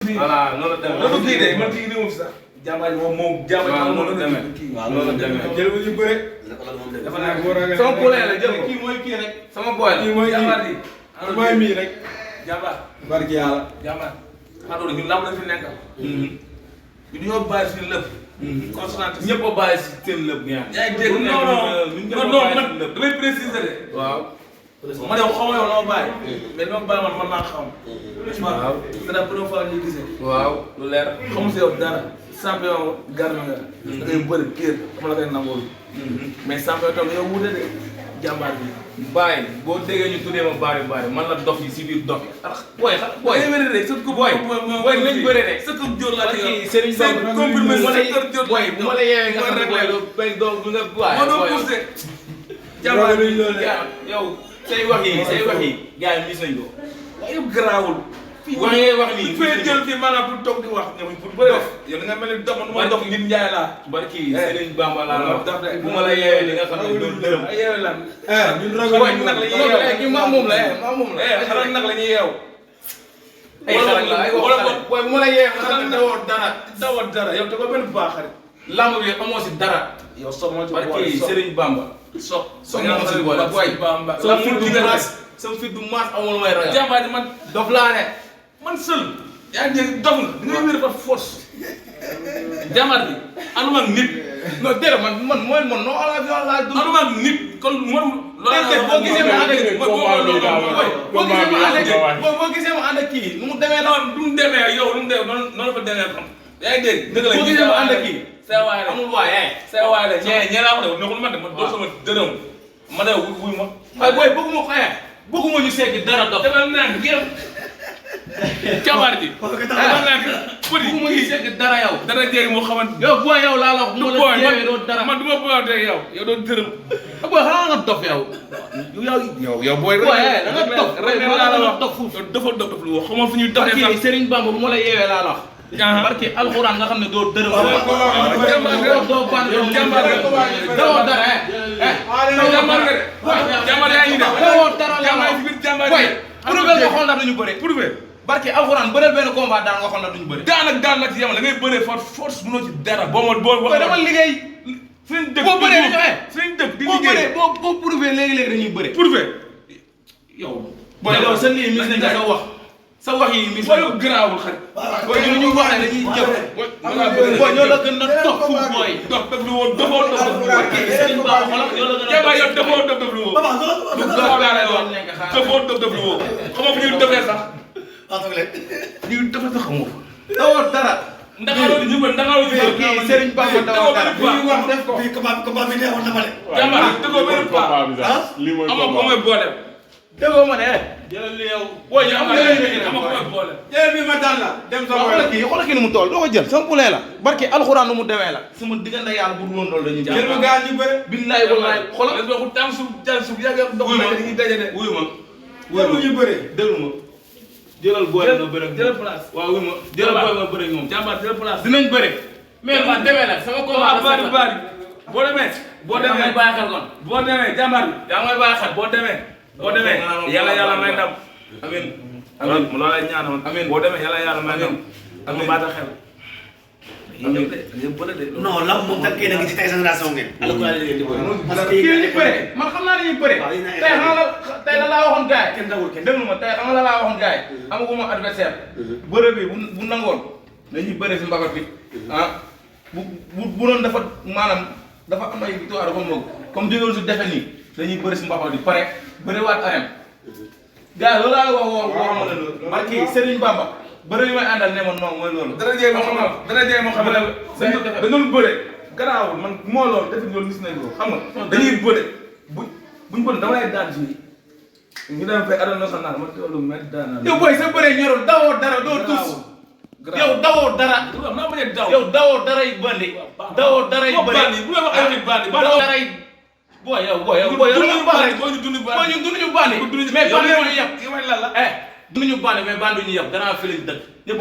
fii. voilà noonu la demee. loolu kii de man kii nii moom sax. jàmbaar moom jàmbaar waaw moom noonu la demee. waaw noonu la demee. jël ñu bëre. dafa nekk sama poulain la jël ko kii mooy kii rek. sama boy la kii mooy jàmbaar kii mooy mii rek. jàmbaar. barki yàlla. jàmbaar. xam nga ñun lamb la fi nekkal. ñu ñoo bàyyi suñu lépp. constante ñëpp a bàyyi si seen lépp ñaar. yaa ngi dégg non man damay préciser de. waaw. ma ne xaw ma yow noo bàyyi. mais li ma bàyyi man maa xam. waaw c'est la première fois ñu gisee. waaw lu leer. xamu si yow dara. champion garmi nga. da ngay bëri pire dama la koy nangoo. mais champion tam yow wute de jàmbaar bi. bàyyi boo déggee ñu tuddee ma bari man la dof yi si biir dof yi. booy xam booy. rek sa coupe booy nañ bëri rek. sa coupe jóor laa ci Serigne Ba confirmé booy bu ma la yeewee nga xam ne booy bay doo nga waay booy jàmbaar bi yow say wax yi gars yi mis nañ ko. waaye yow garaawul. wax ngay wax nii fee jël fii maanaam pour toog di wax ñoom pour bëri def yow da nga mel ni dox man ma dox nit njaay laa barki Serigne Bamba laa la wax bu ma la yeewee li nga xam ne doon dërëm yeewee lan ñun ragal nag la ñuy yeew ki maa moom la xaral nag la ñuy yeew ay xaral la ay wax booy bu ma la yeewee nga xam ne dawoo dara yow te ko benn baax xarit lamb bi amoo si dara yow sox moo ci barki Serigne Bamba sox moo si boole booy Bamba sama fit du maas amul may roya jàmbaar man dof laa ne man seul yaa ngi dégg dof nga da ngay wér par force jàmbaar bi anuma ak nit non déedéet man mooy man non ala bi wala du anuma ak nit kon man loolu boo gisee ma ànd ak boo gisee ma ànd ak kii nu mu demee noonu du mu demee yow nu mu demee noonu fa demee xam yaa ngi dégg dëgg la boo gisee ma ànd ak kii sa waay la amul waay sa waay la ñee laa wax de nekkul man de man doo sama dërëm ma ne wuy ma waaye booy bëgguma ko bëgguma ñu seeti dara dox dama naan gërëm jabar ji dama naan bëgguma ñu seeti dara yow dara jéegi moo xamante yow booy yow laa la wax mu la jéewee doo dara man du ma bëgg ak yow doo dërëm booy xanaa nga dof yow booy da nga dof rek laa la wax dof dafa dof lu wax xamoo fu ñuy doxee sax Serigne Bamba bu ma la yeewee laa la wax barke alxuraan nga xam ne doo dërëm doo ban doo dara jàmbaar yaa ngi def doo dara la boy prouvé nga xool ndax duñu bëre prouvé barke alxuraan bëreel benn combat daan nga xool ndax duñu bëre daan ak daan la ci yemal da ngay bëree force mënoo ci dara boo wax dama liggéey suñ dëkk boo bëree suñ dëkk di liggéey boo prouvé léegi-léegi dañuy bëre prouvé yow boy yow sa lii mis nañ nga wax sa wax yi mis nañ garaawul xarit boy ñu wax ne dañuy jëf boy ñoo la gën a dox fu boy dox def lu woon dofoo dof lu woon Serigne Ba xoolal ñoo la gën a yow dofoo dof lu woon dofoo dof lu woon xamoo fu ñuy defee sax ñu defee sax xamoo dawoo dara ndakaaru ñu bëri ndakaaru ñu Serigne Ba dawoo dara ñu wax def ko bi combat bi neexoon na ma de jàmbaar dëggoo benn pas amoo ko mooy boole déggoo ma ne jëlal li yow boo ñu am ko mooy boole jëlal bi ma daan la dem sa xoolal kii ni mu toll doo ko jël sama poulet la barke alxuraan nu mu demee la sama diggante yàlla bu dul woon loolu dañuy jël ma gaa ñu bëre billahi wallahi xoolal do ko tam su jall su yàgg dox na dañuy daje de wuyu ma ñu bëre déglu ma jëlal boy na bëre jëlal place waaw wuyu ma jëlal boy ma bëre moom jàmbaar jëlal place dinañ bëre mais ma demee nag sama ko bari boo demee bàyyi xel kon boo demee jàmbaar bi yaa may bàyyi xel boo demee yàlla may ndam amiin amiin mu loola ñaanal amiin boo demee yàlla may ndam amiin baata xel non lamb moom tànkee na ngi ci tey génération ngeen parce que kii ñu bëre man xam naa dañuy bëre tey la laa waxoon gars yi kenn dawul kenn déglu ma tey xam nga la laa waxoon gars yi amaguma adversaire bëre bi bu nangoon dañuy bëre si mbabat bi bu doon dafa maanaam dafa am ay victoire comme jógewoon si defe nii dañuy bëri si mbapat bi pare bëri waat arène gars yi loolu laa wax ma la loolu barki Serigne Bamba bëri li may àndal ne ma non mooy loolu dara jee moo xam ne dañu bëre garaawul man moo loolu defe loolu gis nañ ko xam nga dañuy bëre buñ bëre dama lay daan si ñu dem fay arène nationale man loolu met daan yow boy sa bëre ñorul dawoo dara doo tus yow dawoo dara yow dawoo dara yi bandi dawoo dara yi bandi bu la wax ay bandi dawoo dara yi boy yow duñu bandi mais bandi ñu yab duñu bandi mais bandi ñu yab gannaaw fi lañ dëkk ñëpp